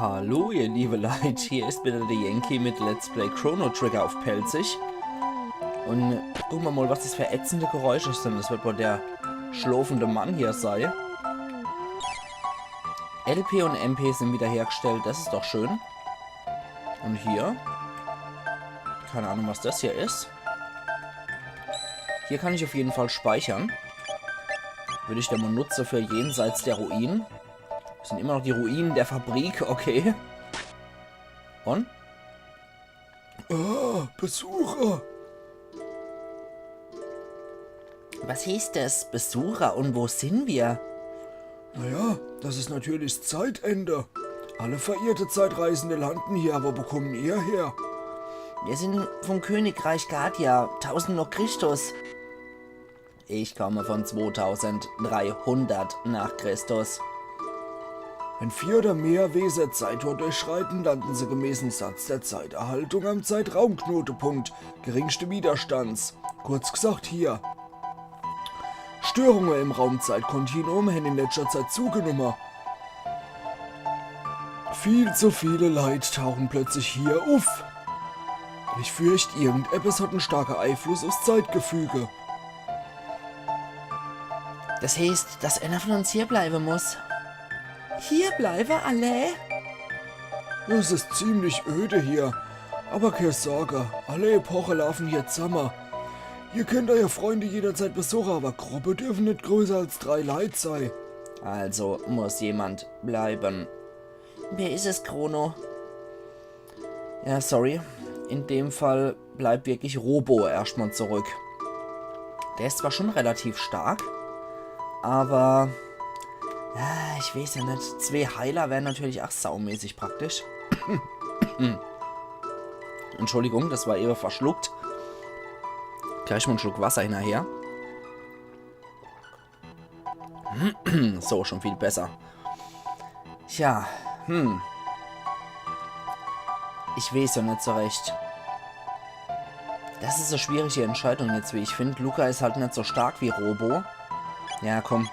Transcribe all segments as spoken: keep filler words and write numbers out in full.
Hallo, ihr liebe Leit, hier is wieder der Yankee mit Let's Play Chrono Trigger auf Pälzisch. Und gucke mer mal, was das für ätzende Geräusche sind. Das wird wohl der schlofende Mann hier sei. L P und M P sind wiederhergestellt, das is doch schön. Und hier? Keine Ahnung, was das hier is. Hier kann ich auf jeden Fall speichern. Würde ich dann mal nutze für jenseits der Ruinen. Das sind immer noch die Ruinen der Fabrik, okay. Und? Ah, Besucher. Was heißt das? Besucher? Und wo sind wir? Naja, das is natürlich das Zeitende. Alle verirrte Zeitreisende landen hier, aber wo kommen ihr her? Wir sind vom Königreich Guardia, tausend nach Christus. Ich komme von zweitausenddreihundert nach Christus. Wenn vier oder mehr Wesen das Zeittor durchschreiten, landen sie gemäß dem Satz der Zeiterhaltung am Zeitraumknotepunkt geringsten Widerstands. Kurz gesagt hier. Störungen im Raumzeitkontinuum hän in letzter Zeit zugenumme. Viel zu viele Leit tauchen plötzlich hier uff. Ich fürcht, irgendetwas hat en starke Einfluss aufs Zeitgefüge. Das heißt, dass einer von uns hier bleiben muss. Hier bleiben, alle? Es is ziemlich öde hier. Aber keine Sorge, alle Epoche laufen hier zusammen. Ihr könnt eure Freunde jederzeit besuchen, aber Gruppe dürfen nicht größer als drei Leit sei. Also muss jemand bleiben. Wer is es, Chrono? Ja, sorry. In dem Fall bleibt wirklich Robo erstmal zurück. Der is zwar schon relativ stark, aber ja, ich weiß ja nicht. Zwei Heiler wären natürlich auch saumäßig praktisch. Entschuldigung, das war eben verschluckt. Gleich mal en Schluck Wasser hinterher. So, schon viel besser. Tja, hm. Ich weiß ja nicht so recht. Das is e schwierige Entscheidung jetzt, wie ich find. Lucca is halt nicht so stark wie Robo. Ja, komm.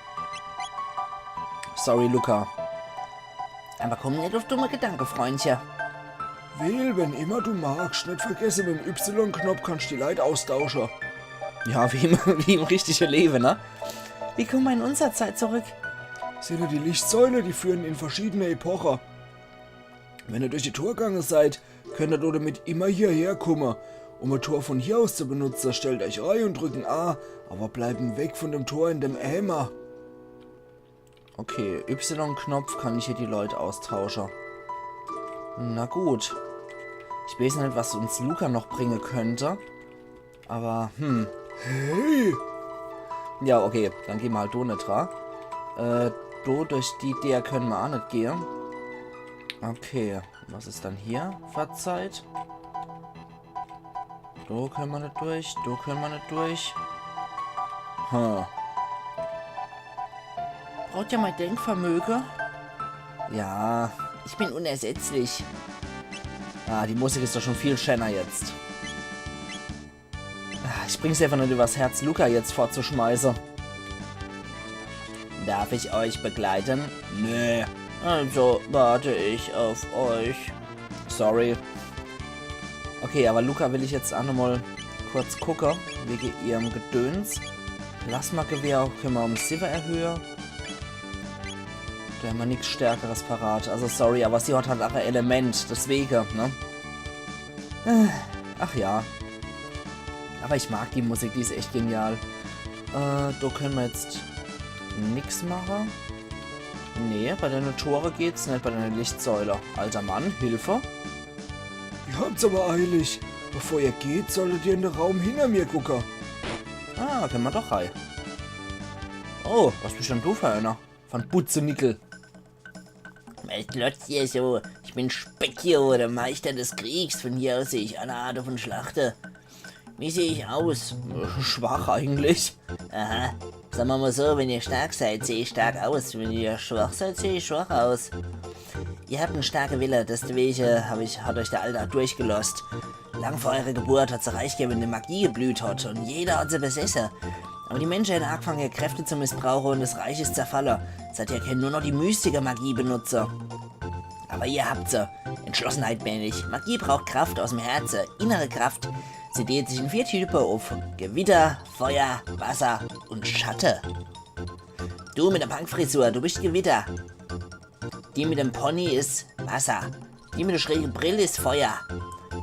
Sorry, Lucca. Aber komm nicht auf dumme Gedanken, Freundchen. Wähl, wenn immer du magst. Nicht vergessen, mit dem Y-Knopf kannst du die Leit austauschen. Ja, wie im, wie im richtigen Leben, ne? Wie kommen wir in unsere Zeit zurück? Seht ihr die Lichtsäule? Die führen in verschiedene Epochen. Wenn ihr durch die Tor gegangen seid, könnt ihr damit immer hierher kommen. Um ein Tor von hier aus zu benutzen, stellt euch rein und drücken A, aber bleiben weg von dem Tor in dem Eimer. Okay, Y-Knopf kann ich hier die Leute austauschen. Na gut. Ich weiß nicht, was uns Lucca noch bringen könnte. Aber, hm. Hey! Ja, okay, dann gehen wir halt do nicht dra. Äh, do durch die Deer können wir auch nicht gehen. Okay, was ist dann hier für Zeit? Do können wir nicht durch, do können wir nicht durch. Hm. Braucht ja mein Denkvermögen. Ja, ich bin unersetzlich. Ah, die Musik ist doch schon viel schöner jetzt. Ah, ich bring's einfach nicht übers Herz, Lucca jetzt fortzuschmeißen. Darf ich euch begleiten? Nee. Also warte ich auf euch. Sorry. Okay, aber Lucca will ich jetzt auch nochmal kurz gucken, wegen ihrem Gedöns. Plasmagewehr können wir um Silber erhöhen. Da haben wir nichts Stärkeres parat. Also sorry, aber sie hat halt auch ein Element. Deswegen, ne? Äh, ach ja. Aber ich mag die Musik, die ist echt genial. Äh, da können wir jetzt nix machen. Nee, bei den Tore geht's nicht, bei den Lichtsäule. Alter Mann, Hilfe. Ihr habt's aber eilig. Bevor ihr geht, solltet ihr in den Raum hinter mir gucken. Ah, können wir doch rein. Oh, was bist denn du für einer? Von Butzenickel. Was glotzt ihr so? Ich bin Specchio, der Meister des Kriegs. Von hier aus sehe ich alle Arten von Schlachten. Wie sehe ich aus? Schwach eigentlich. Aha. Sagen wir mal so, wenn ihr stark seid, sehe ich stark aus. Wenn ihr schwach seid, sehe ich schwach aus. Ihr habt einen starken Wille, deswegen hab ich, hat euch der Alltag durchgelost. Lang vor eurer Geburt hat's ein Reich gegeben, in dem Magie geblüht hat, und jeder hat sie besessen. Aber die Menschheit hat angefangen, ihre Kräfte zu missbrauchen und das Reich ist zerfallen. Seither können nur noch die Mystiker Magie benutzen. Aber Feuer habt se. Entschlossenheit, mein ich. Magie braucht Kraft aus'm Herze, innere Kraft. Sie deelt sich in vier Type uff. Gewitter, Feuer, Wasser und Schatte. Du mit der Punkfrisur, du bist Gewitter. Die mit dem Pony is Wasser. Die mit der schräge Brill is Feuer.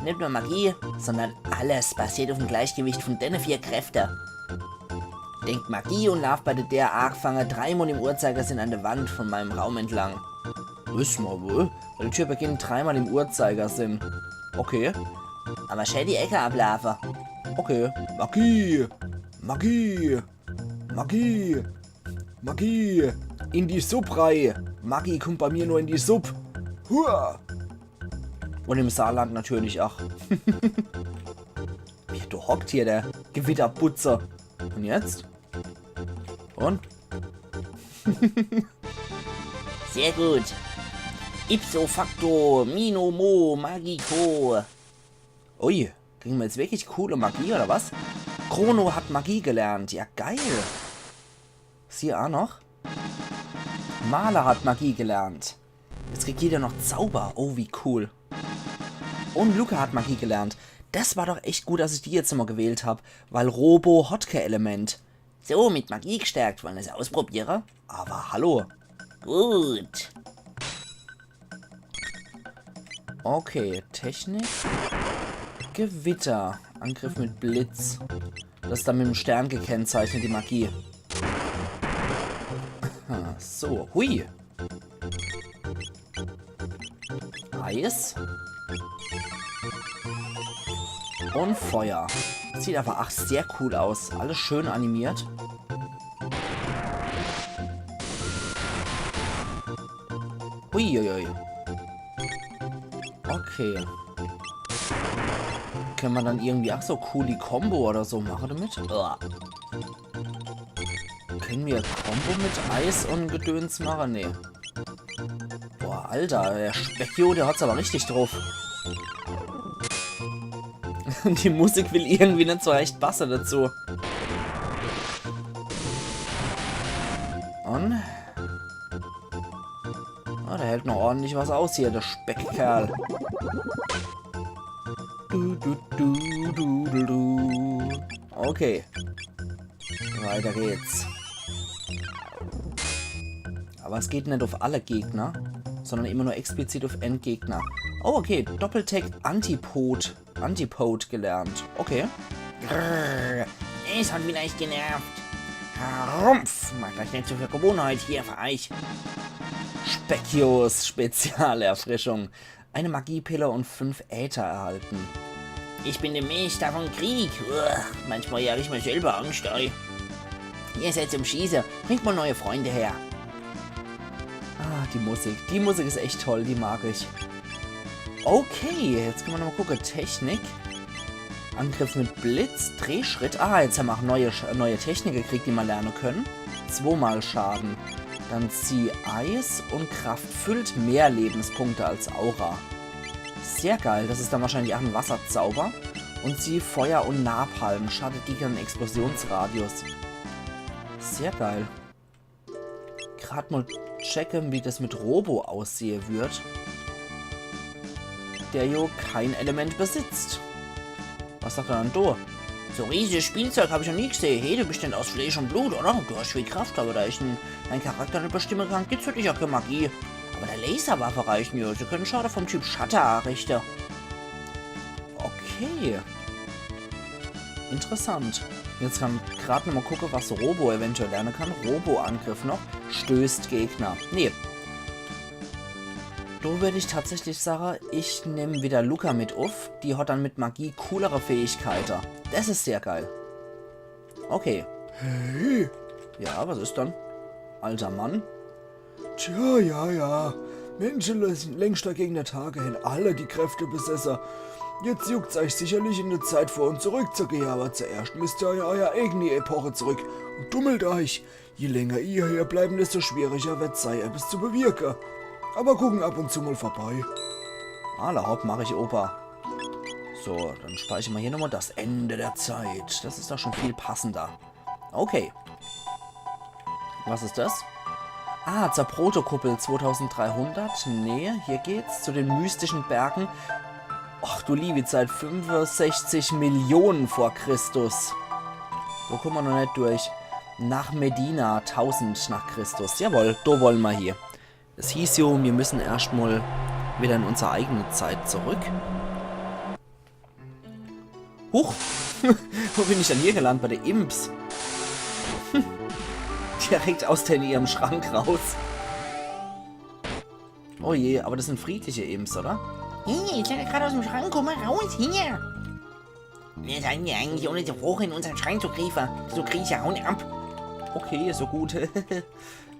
Net nur Magie, sondern alles basiert uff'm Gleichgewicht von denne vier Kräfte. Denk Magie und laaf bei der D A angefange dreimol im Uhrzeigersinn an der Wand von meinem Raum entlang. Wiss mer wohl, weil die Tür beginnt dreimol im Uhrzeigersinn. Okay. Aber schää die Ecke ablaafe. Okay. Magie! Magie! Magie! Magie! In die Supp rei! Magie kommt bei mir nur in die Supp! Hua! Und im Saarland natürlich, ach. Wie du hockt hier, der Gewitterbutzer. Und jetzt? Und? Sehr gut. Ipso facto, mino mo, magico. Ui, kriegen wir jetzt wirklich coole Magie, oder was? Chrono hat Magie gelernt. Ja, geil. Sie auch noch? Marle hat Magie gelernt. Jetzt kriegt jeder noch Zauber. Oh, wie cool. Und Luca hat Magie gelernt. Das war doch echt gut, dass ich die jetzt nochmal gewählt hab, weil Robo hat kee Element. So, mit Magie gestärkt. Wollen wir's ausprobiere? Aber hallo. Gut. Okay, Technik. Gewitter. Angriff mit Blitz. Das ist dann mit dem Stern gekennzeichnet, die Magie. Aha, so, hui. Eis. Und Feuer. Sieht aber ach sehr cool aus. Alles schön animiert. Huiuiui. Okay. Kann man dann irgendwie ach so cool die Combo oder so machen damit? Uah. Können wir Combo mit Eis und Gedöns machen? Nee. Boah, Alter, der Speckio, der hat's aber richtig drauf. Die Musik will irgendwie nicht so recht passen dazu. Und? Ah, der hält noch ordentlich was aus hier, der Speckkerl. Du, du, du, du, du, du. Okay. Weiter geht's. Aber es geht nicht auf alle Gegner, sondern immer nur explizit auf einen Gegner. Oh, okay. Doppeltech Antipode. Antipode gelernt. Okay. Grrr, es hat wieder echt genervt. Rumpf, macht euch nicht so viel Gewohnheit hier für euch. Speckios Spezialerfrischung. Eine Magiepille und fünf Äther erhalten. Ich bin der Meister von Krieg. Uah, manchmal jag ich mir selber Angst ei. Ihr seid zum Schieße. Bringt mal neue Freunde her. Ah, die Musik. Die Musik ist echt toll, die mag ich. Okay, jetzt können wir noch mal gucken. Technik. Angriff mit Blitz, Drehschritt. Ah, jetzt haben wir auch neue, Sch- neue Technik gekriegt, die wir lernen können. Zweimal Schaden. Dann zieh Eis und Kraft füllt mehr Lebenspunkte als Aura. Sehr geil, das ist dann wahrscheinlich auch ein Wasserzauber. Und zieh Feuer und Napalm, schadet Gegnern Explosionsradius. Sehr geil. Grad mal checken, wie das mit Robo aussehen wird. Der jo kein Element besitzt. Was sagt er dann do? So riesiges Spielzeug hab ich noch nie gesehen. Hey, du bist nicht aus Fleisch und Blut, oder? Du hast viel Kraft, aber da ich n- deinen Charakter nicht bestimmen kann, gibt's für dich auch keine Magie. Aber der Laserwaffe reichen jo. Sie können Schaden vom Typ Schatte anrichten. Okay. Interessant. Jetzt kann grad nochmal gucken, was Robo eventuell lernen kann. Robo-Angriff noch. Stößt Gegner. Nee. Do würd ich tatsächlich sagen, ich nehm wieder Luca mit uff. Die hat dann mit Magie coolere Fähigkeiten. Das ist sehr geil. Okay. Hey. Ja, was ist dann? Alter Mann. Tja, ja, ja. Menschen längst dagegen der Tage hen alle die Kräfte besesse. Jetzt juckt's euch sicherlich in der Zeit vor und zurückzugehen, aber zuerst müsst ihr in euer eigene Epoche zurück und dummelt euch. Je länger ihr hier bleiben, desto schwieriger wird's sei, etwas zu bewirken. Aber gucken ab und zu mal vorbei. Alla hopp, mach ich, Opa. So, dann speichern wir hier nochmal das Ende der Zeit. Das ist doch schon viel passender. Okay. Was ist das? Ah, zur Protokuppel zweitausenddreihundert. Nee, hier geht's zu den mystischen Bergen. Ach du liewe Zeit, fünfundsechzig Millionen vor Christus. Do kumme mer noch net durch. Nach Medina, tausend nach Christus. Jawohl, do wolle mer hie. Es hieß jo, mir müssen erscht mol wieder in unser eigene Zeit zurück. Huch! Wo bin ich denn hier gelandet? Bei de Imps. Direkt aus den ihrem Schrank raus. Oh je, aber das sind friedliche Imps, oder? Hey, ich bin grad aus dem Schrank, komm mal raus hier. Wer seid ihr eigentlich, ohne zu froche in unseren Schrank zu krieche? Du kriegst ja hauen ab. Okay, so gut.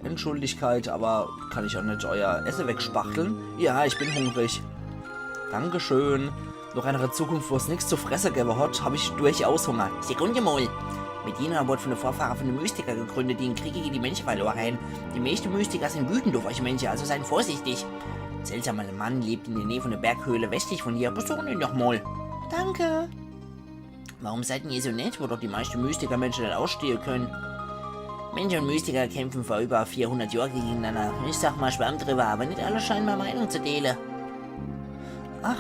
Entschuldigkeit, aber kann ich auch net euer Esse wegspachteln? Ja, ich bin hungrig. Dankeschön. Noch einer Zukunft, wo es nix zu fresse gewwe hat, hab ich durchaus Hunger. Sekunde mal. Medina wurde von de Vorfahre von de Mystiker gegründet, die im Krieg gegen die Menschen verlore hän. Die meischte Mystiker sind wütend auf euch Menschen, also seid vorsichtig. Ein seltsamer Mann lebt in der Nähe von der Berghöhle westlich von hier. Besuchen ihn doch mal. Danke. Warum seid ihr so nett, wo doch die meischte Mystiker Menschen net ausstehe können? Mensch und Mystiker kämpfen vor über vierhundert Jahren gegeneinander. Ich sag mal, schwamm drüber, aber net alle scheinen meine Meinung zu teile. Ach,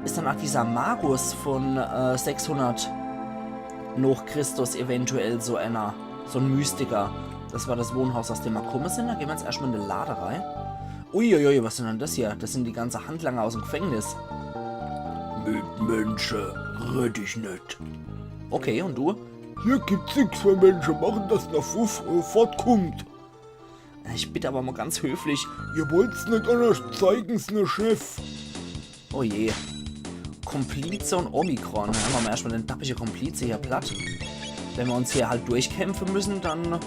ist dann auch dieser Magus von äh, sechshundert noch Christus eventuell so einer, so ein Mystiker? Das war das Wohnhaus, aus dem wir gekommen sind. Da gehen wir jetzt erstmal in die Lade rein. Uiuiui, was sind denn das hier? Das sind die ganze Handlanger aus dem Gefängnis. Mit Menschen redd ich net. Okay, und du? Hier gibt's nix für Menschen. Machen, dass der Fuff äh, fortkommt. Ich bitte aber mal ganz höflich. Ihr wollt's net anders, zeigen's ne Chef. Oh je. Komplize und Omikron. Dann machen wir erstmal den dappische Komplize hier platt. Wenn wir uns hier halt durchkämpfen müssen, dann machen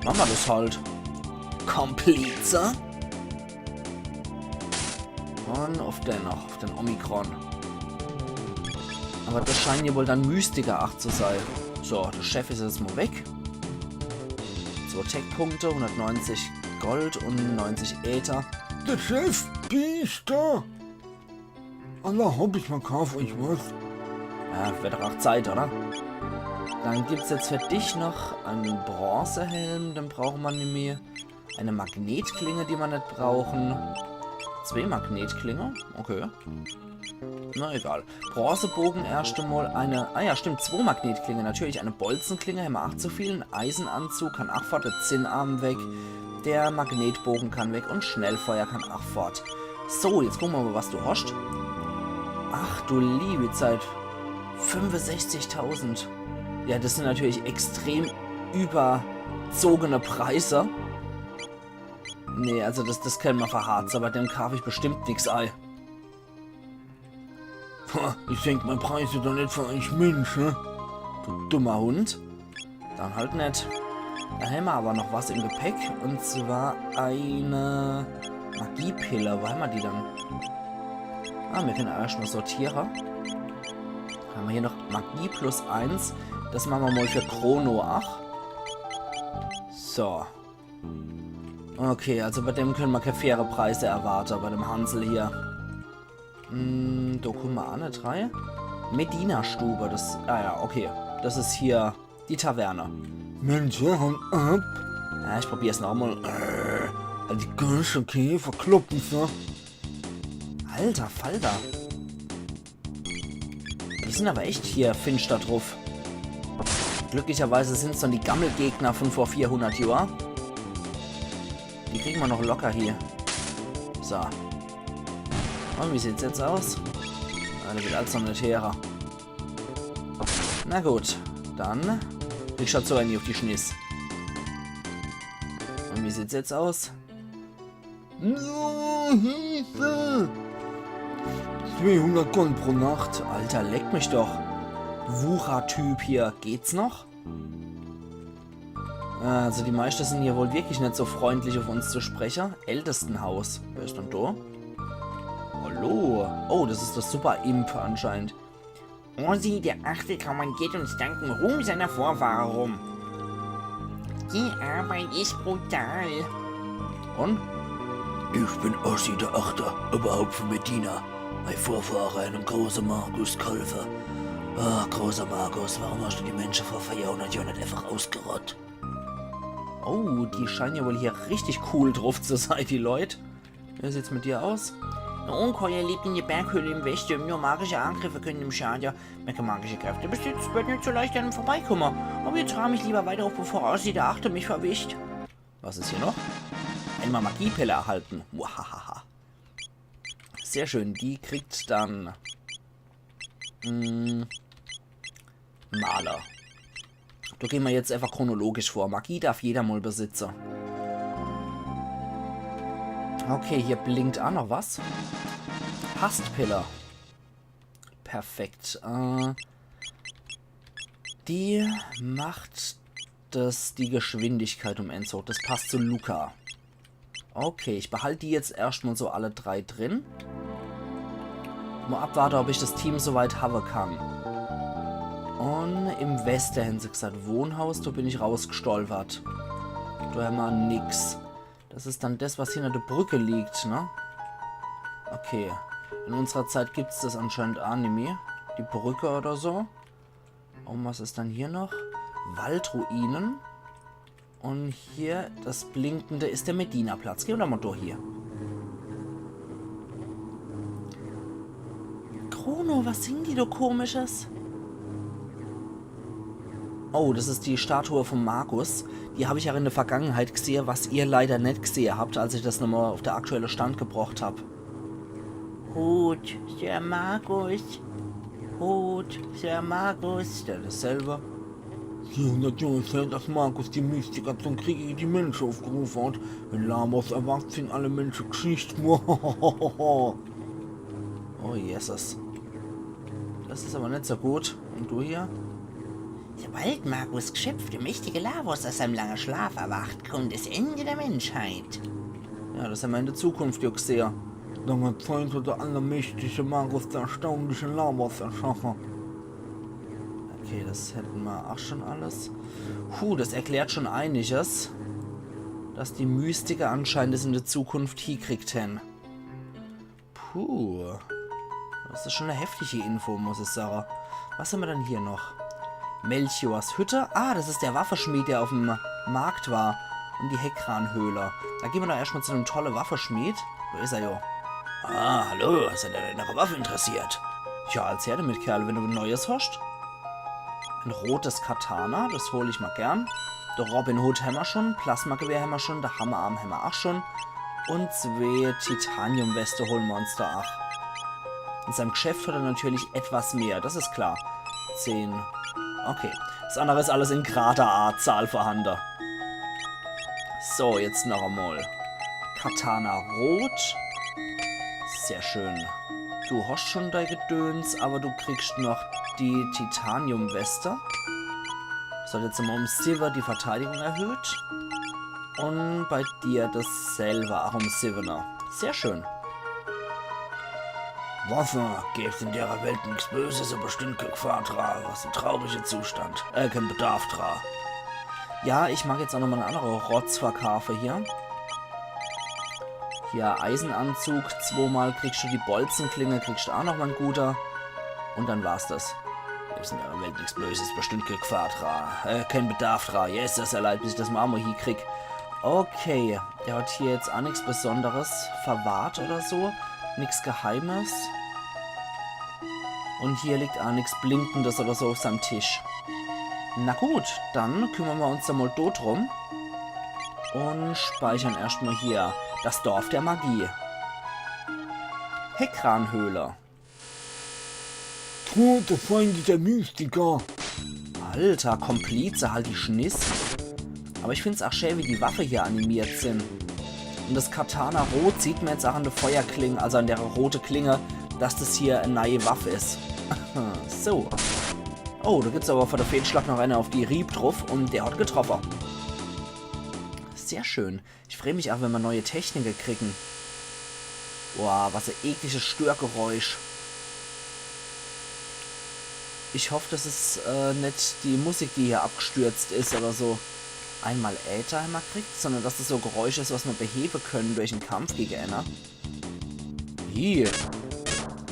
wir das halt. Komplize? Und auf den noch, auf den Omikron. Aber das scheinen ja wohl dann Mystiker acht zu sein. So, der Chef ist jetzt mal weg. So, Tech-Punkte, hundertneunzig Gold und neunzig Äther. Der Chef, Biester! Alla hopp, ich verkauf euch was. Ja, wird doch auch Zeit, oder? Dann gibt's jetzt für dich noch einen Bronzehelm, den brauchen wir nicht mehr. Eine Magnetklinge, die wir nicht brauchen. Zwei Magnetklinge? Okay. Na egal. Bronzebogen erst einmal eine... Ah ja, stimmt, zwei Magnetklinge. Natürlich eine Bolzenklinge, haben wir acht zu viel. Ein Eisenanzug kann auch fort, der Zinnarm weg. Der Magnetbogen kann weg und Schnellfeuer kann auch fort. So, jetzt gucken wir mal, was du hast. Ach du liebe Zeit. Fünfundsechzigtausend. Ja, das sind natürlich extrem überzogene Preise. Nee, also das, das können wir verharzen, aber dem kauf ich bestimmt nix ei. Pah, ich senk mei Preise doch net für euch Minsch, ne? Du dummer Hund. Dann halt net. Da haben wir aber noch was im Gepäck. Und zwar eine Magiepille. Wo haben wir die dann? Ah, wir können erstmal sortieren. Haben wir hier noch Magie plus eins. Das machen wir mal für Chrono acht. So. Okay, also bei dem können wir keine faire Preise erwarten, bei dem Hansel hier. Hm, da kommen wir an, drei. Medina-Stube, das... Ah ja, okay. Das ist hier die Taverne. Mensch, ja, haut ab. Ja, ich probier's nochmal. Äh, die Kirche, okay, verkloppen, so. Alter Falter. Die sind aber echt hier finster drauf. Glücklicherweise sind's dann die Gammelgegner von vor vierhundert Jahren. Die kriegen wir noch locker hier. So. Und wie sieht's jetzt aus? Ah, der wird also nicht her. Na gut, dann krieg ich halt so einen auf die Schniss. Und wie sieht's jetzt aus? Zweihundert Gold pro Nacht. Alter, leck mich doch. Wucher-Typ hier. Geht's noch? Also die meisten sind hier wohl wirklich nicht so freundlich auf uns zu sprechen. Ältestenhaus. Wer ist denn da? Hallo. Oh, das ist das Super-Imp anscheinend. Ozzy der Achte kommandiert uns dank dem Ruhm seiner Vorfahren rum. Die Arbeit ist brutal. Und? Ich bin Ozzy der Achte, Oberhaupt von Medina. Mein Vorfahre, einem großen Magus, geholfen. Ah, großer Magus, warum hast du die Menschen vor vierhundert Jahren nicht einfach ausgerottet? Oh, die scheinen ja wohl hier richtig cool drauf zu sein, die Leut. Wie sieht's mit dir aus? Eine Ungeheuer lebt in der Berghöhle im Westen. Nur magische Angriffe können ihm schaden. Wenn er magische Kräfte besitzt, wird nicht so leicht an ihm vorbeikommen. Aber jetzt ram ich lieber weiter auf, bevor er aus der Acht mich verwischt. Was ist hier noch? Einmal Magiepille erhalten. Muahaha. Sehr schön, die kriegt dann... Mm, Marle. Da gehen wir jetzt einfach chronologisch vor. Magie darf jeder mal besitzen. Okay, hier blinkt auch noch was. Hastpille. Perfekt. Äh, die macht das, die Geschwindigkeit um eins hoch. Das passt zu Luca. Okay, ich behalte die jetzt erstmal so alle drei drin. Mal abwarte, ob ich das Team soweit haben kann. Und im Westen, haben sie gesagt, Wohnhaus, da bin ich rausgestolpert. Da haben wir nix. Das ist dann das, was hinter der Brücke liegt, ne? Okay. In unserer Zeit gibt's das anscheinend auch nimmi. Die Brücke oder so. Und was ist dann hier noch? Waldruinen. Und hier, das Blinkende ist der Medina-Platz. Gehen wir doch mal durch hier. Chrono, was singen die da Komisches? Oh, das ist die Statue von Magus. Die habe ich auch in der Vergangenheit gesehen, was ihr leider nicht gesehen habt, als ich das nochmal auf der aktuelle Stand gebracht hab. Hut, Sir Magus. Hut, Sir Magus. Der dasselbe. Vierhundert Jahre ist her, dass Magus die Mystiker zum Krieg gegen die Menschen aufgerufen hat. Wenn Lavos erwacht, sind alle Menschen Geschichte. Oh, Jesus. Das ist aber nicht so gut. Und du hier? Sobald Magus geschöpfte mächtige Lavos aus seinem langen Schlaf erwacht, kommt das Ende der Menschheit. Ja, das haben wir in der Zukunft ja gesehen. Lange Zeit hat der allermächtige Magus der erstaunliche Lavos erschaffen. Okay, das hätten wir auch schon alles. Puh, das erklärt schon einiges, dass die Mystiker anscheinend das in der Zukunft hiekriegt haben. Puh. Das ist schon eine heftige Info, muss ich sagen. Was haben wir denn hier noch? Melchiors Hütte. Ah, das ist der Waffenschmied, der auf dem Markt war. Und die Hekran-Höhle. Da gehen wir doch erstmal zu dem tolle Waffenschmied. Wo ist er, jo? Ah, hallo, seid ihr an einer Waffe interessiert? Tja, als her damit, Kerl, wenn du ein neues hast. Ein rotes Katana, das hol ich mal gern. Der Robin Hood hämmer schon, Plasmagewehr hämmer schon, der Hammerarm hämmer auch schon. Und zwei Titaniumweste holen wir uns da auch. In seinem Geschäft hat er natürlich etwas mehr, das ist klar. Zehn. Okay. Das andere ist alles in gerader Zahl vorhanden. So, jetzt noch einmal. Katana rot. Sehr schön. Du hast schon dein Gedöns, aber du kriegst noch die Titaniumweste. Das hat jetzt immer um sieben die Verteidigung erhöht. Und bei dir dasselbe, auch um siebener. Sehr schön. Waffe, gäb's in der Welt nix Böses, aber stünd kein Gefahr dra. Was ein trauriger Zustand. Äh, kein Bedarf dra. Ja, ich mag jetzt auch nochmal einen anderen Rotz verkaufen hier. Hier, Eisenanzug, zweimal kriegst du die Bolzenklinge, kriegst du auch nochmal ein guter. Und dann war's das. Gäb's in der Welt nix Böses, bestimmt kein Gefahr dra. Äh, kein Bedarf dra. Yes, das erlaubt sich, dass man auch mal hiekriegt. Okay, der hat hier jetzt auch nichts Besonderes verwahrt oder so. Nichts Geheimes. Und hier liegt auch nichts Blinkendes oder so auf seinem Tisch. Na gut, dann kümmern wir uns da mal dort drum. Und speichern erstmal hier das Dorf der Magie. Hekran-Höhle. Tote Feinde der Mystiker. Alter, Komplize, halt die Schniss. Aber ich find's auch schön, wie die Waffe hier animiert sind. Und das Katana Rot sieht man jetzt auch an der Feuerklinge, also an der rote Klinge, dass das hier eine neue Waffe ist. So. Oh, da gibt's aber vor der Fehlschlag noch einer auf die Rieb drauf und der hat getroffen. Sehr schön. Ich freu mich auch, wenn wir neue Technike kriegen. Boah, was ein ekliges Störgeräusch. Ich hoff, das ist äh, nicht die Musik, die hier abgestürzt ist oder so. Einmal Äther hämmer kriegt, sondern dass das so Geräusche ist, was wir beheben können durch einen Kampf gegen einer. Hier.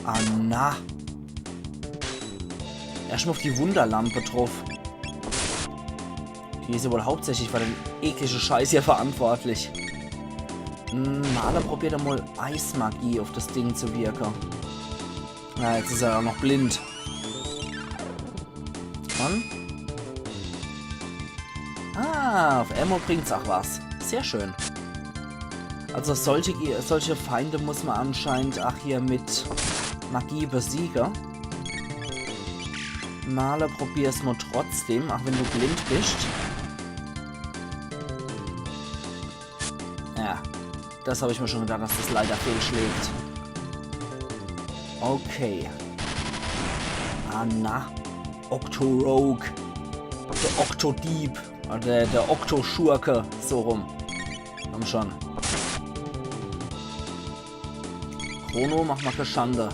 Ah, na. Erstmal auf die Wunderlampe drauf. Die is ja wohl hauptsächlich für den eklige Scheiß hier verantwortlich. Hm, Marle probiert emol Eismagie auf das Ding zu wirken. Na, jetzt is er auch noch blind. Und? Ah, auf emol bringt's auch was. Sehr schön. Also solche, Ge- solche Feinde muss man anscheinend auch hier mit Magie besiegen. Marle, probier's mal trotzdem, auch wenn du blind bist. Ja, das habe ich mir schon gedacht, dass das leider fehlschlägt. Okay. Ah, na. Octo-Rogue. Der Octo-Dieb. Oder der, der Octo-Schurke. So rum. Komm schon. Chrono, mach mal Schande.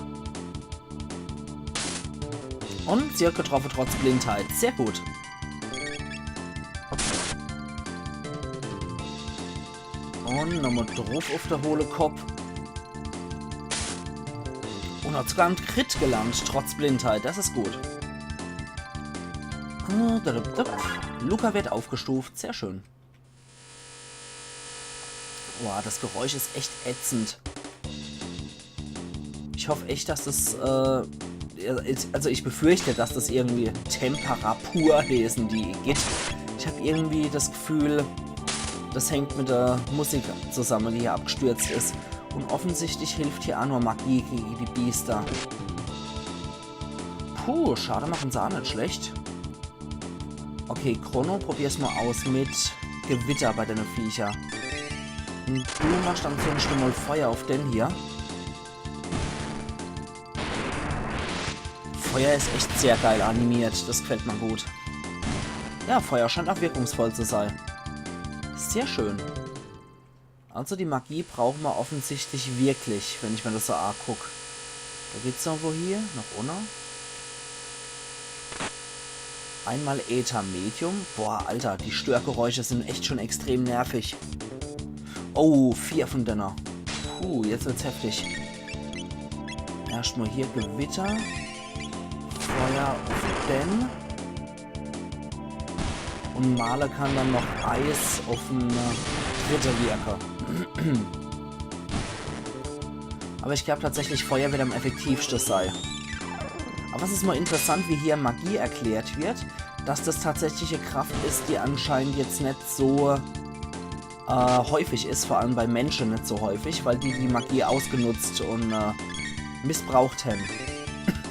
Und sie hat getroffen, trotz Blindheit. Sehr gut. Und nochmal drauf auf der hohle Kopp. Und hat sogar einen Crit gelandet, trotz Blindheit. Das ist gut. Äh, da, da, da. Lucca wird aufgestuft. Sehr schön. Boah, das Geräusch ist echt ätzend. Ich hoffe echt, dass das, äh, also ich befürchte, dass das irgendwie Tempera pur heißen die Igitt. Ich habe irgendwie das Gefühl, das hängt mit der Musik zusammen, die hier abgestürzt ist. Und offensichtlich hilft hier auch nur Magie gegen die Biester. Puh, Schade machen sie auch nicht schlecht. Okay, Chrono, probier's mal aus mit Gewitter bei deine Viecher. Und du machst ansonsten mal Feuer auf den hier. Feuer ist echt sehr geil animiert, das gefällt mir gut. Ja, Feuer scheint auch wirkungsvoll zu sein. Sehr schön. Also die Magie brauchen wir offensichtlich wirklich, wenn ich mir das so anguck. Da geht's noch wo hier, noch unne. Einmal Äther Medium. Boah, Alter, die Störgeräusche sind echt schon extrem nervig. Oh, vier von denen. Puh, jetzt wird's heftig. Erstmal hier Gewitter. Feuer auf den. Und Marle kann dann noch Eis auf den, äh, Dritte wirken. Aber ich glaube tatsächlich, Feuer wird am effektivsten sein. Aber es ist mal interessant, wie hier Magie erklärt wird, dass das tatsächlich eine Kraft ist, die anscheinend jetzt nicht so, äh, häufig ist, vor allem bei Menschen nicht so häufig, weil die die Magie ausgenutzt und, äh, missbraucht haben.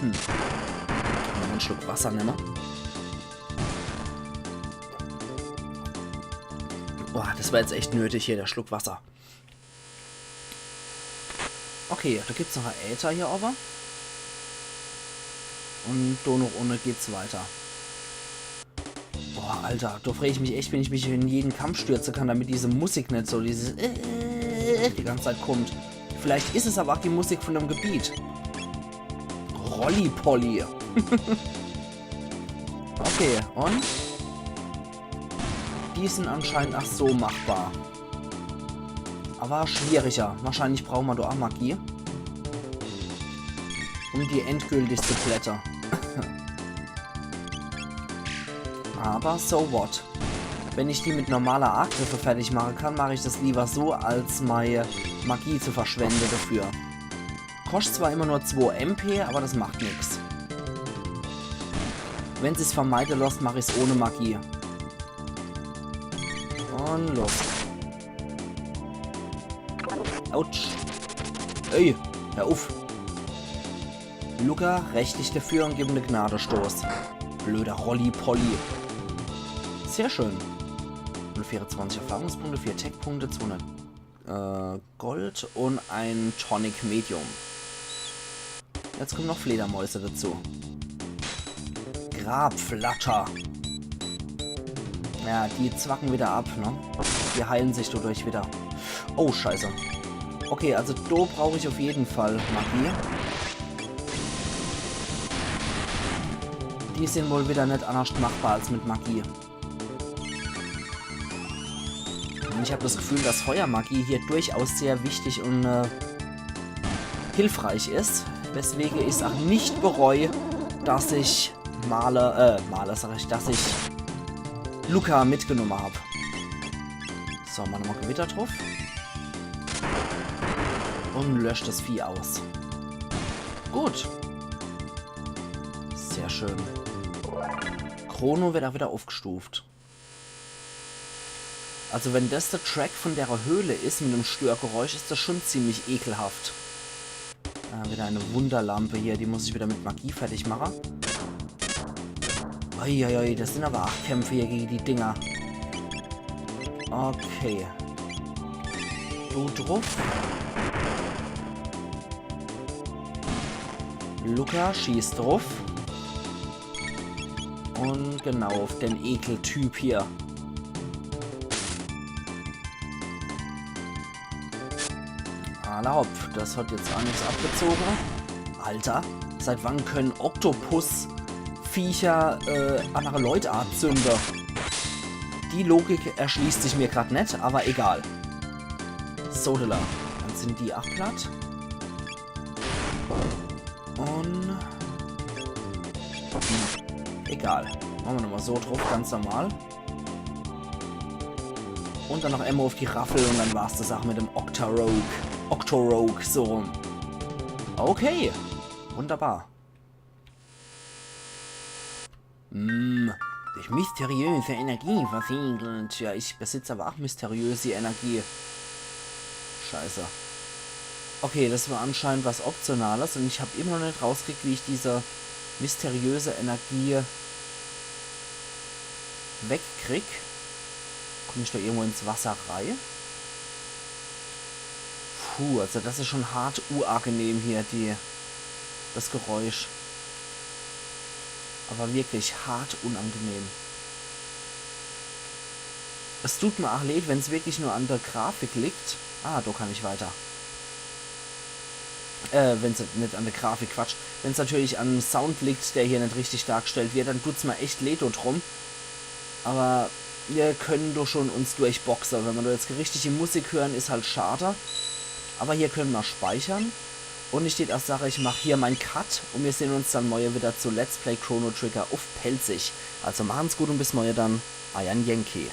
Noch einen Schluck Wasser nehmen. Boah, das war jetzt echt nötig hier, der Schluck Wasser. Okay, da gibt's noch einen Äther hier oben. Und da noch unne geht's weiter. Boah, Alter, da frage ich mich echt, wenn ich mich in jeden Kampf stürzen kann, damit diese Musik nicht so dieses, äh, die ganze Zeit kommt. Vielleicht ist es aber auch die Musik von dem Gebiet. Rollipolly. Okay, und? Die sind anscheinend auch so machbar. Aber schwieriger. Wahrscheinlich brauchen wir da auch Magie. Um die endgültig zu plätten. Aber so what. Wenn ich die mit normaler Angriffe fertig machen kann, mache ich das lieber so, als meine Magie zu verschwenden dafür. Kostet zwar immer nur zwei M P, aber das macht nix. Wenn sich's vermeiden lässt, mach ich's ohne Magie. Und los. Autsch. Ey, hör uff. Lucca, räch dich dafür und gib ihm einen Gnadestoß. Blöder Rollipolly. Sehr schön. Hundertvierundzwanzig Erfahrungspunkte, vier Tech-Punkte, zweihundert, äh, Gold und ein Tonic Medium. Jetzt kommen noch Fledermäuse dazu. Grabflatter. Ja, die zwacken wieder ab, ne? Die heilen sich dadurch wieder. Oh, scheiße. Okay, also do brauch ich auf jeden Fall Magie. Die sind wohl wieder net anders machbar als mit Magie. Und ich habe das Gefühl, dass Feuermagie hier durchaus sehr wichtig und, äh, hilfreich ist, weswegen ich es auch nicht bereue, dass ich Marle, äh, Marle sag ich, dass ich Lucca mitgenumme hab. So, mach nochmal Gewitter druff. Und lösch das Vieh aus. Gut. Sehr schön. Chrono wird auch wieder aufgestuft. Also wenn das der Track von der Höhle is mit dem Störgeräusch, is das schon ziemlich ekelhaft. Äh, wieder eine Wunderlampe hier, die muss ich wieder mit Magie fertig mache. Uiuiui, das sind aber acht Kämpfe hier gegen die Dinger. Okay. Du druff. Lucca, schieß druff. Und genau, auf den Ekeltyp hier. Alla hopp, das hat jetzt auch nix abgezogen. Alter, seit wann können Oktopus-Viecher äh, andere Leute anzünde? Die Logik erschließt sich mir grad net, aber egal. Sodala, dann sind die auch platt. Und... Egal. Machen wir nochmal so druff, ganz normal. Und dann noch einmal auf die Raffel und dann war's das auch mit dem Octorogue. Octorogue, so rum. Okay. Wunderbar. Hm, durch mysteriöse Energie versiegelt. Ja, ich besitze aber auch mysteriöse Energie. Scheiße. Okay, das war anscheinend was Optionales und ich hab immer noch net rauskriegt, wie ich diese mysteriöse Energie wegkrieg. Komm ich da irgendwo ins Wasser rei? Puh, also das is schon hart unangenehm hier, die, das Geräusch. Aber wirklich hart unangenehm. Es tut mir auch leid, wenn's wirklich nur an der Grafik liegt. Ah, da kann ich weiter. Äh, wenn's net an der Grafik, Quatsch. Wenn's natürlich am Sound liegt, der hier net richtig dargestellt wird, dann tut's mir echt leid drum. Aber wir können doch schon uns durchboxe. Wenn wir da jetzt richtige Musik hören, is halt schade. Aber hier können wir speichern. Und ich tät auch sage, ich mach hier mein Cut und wir sehen uns dann morgen wieder zu Let's Play Chrono Trigger auf Pälzisch. Also machen's gut und bis morgen dann. Eier Yankee.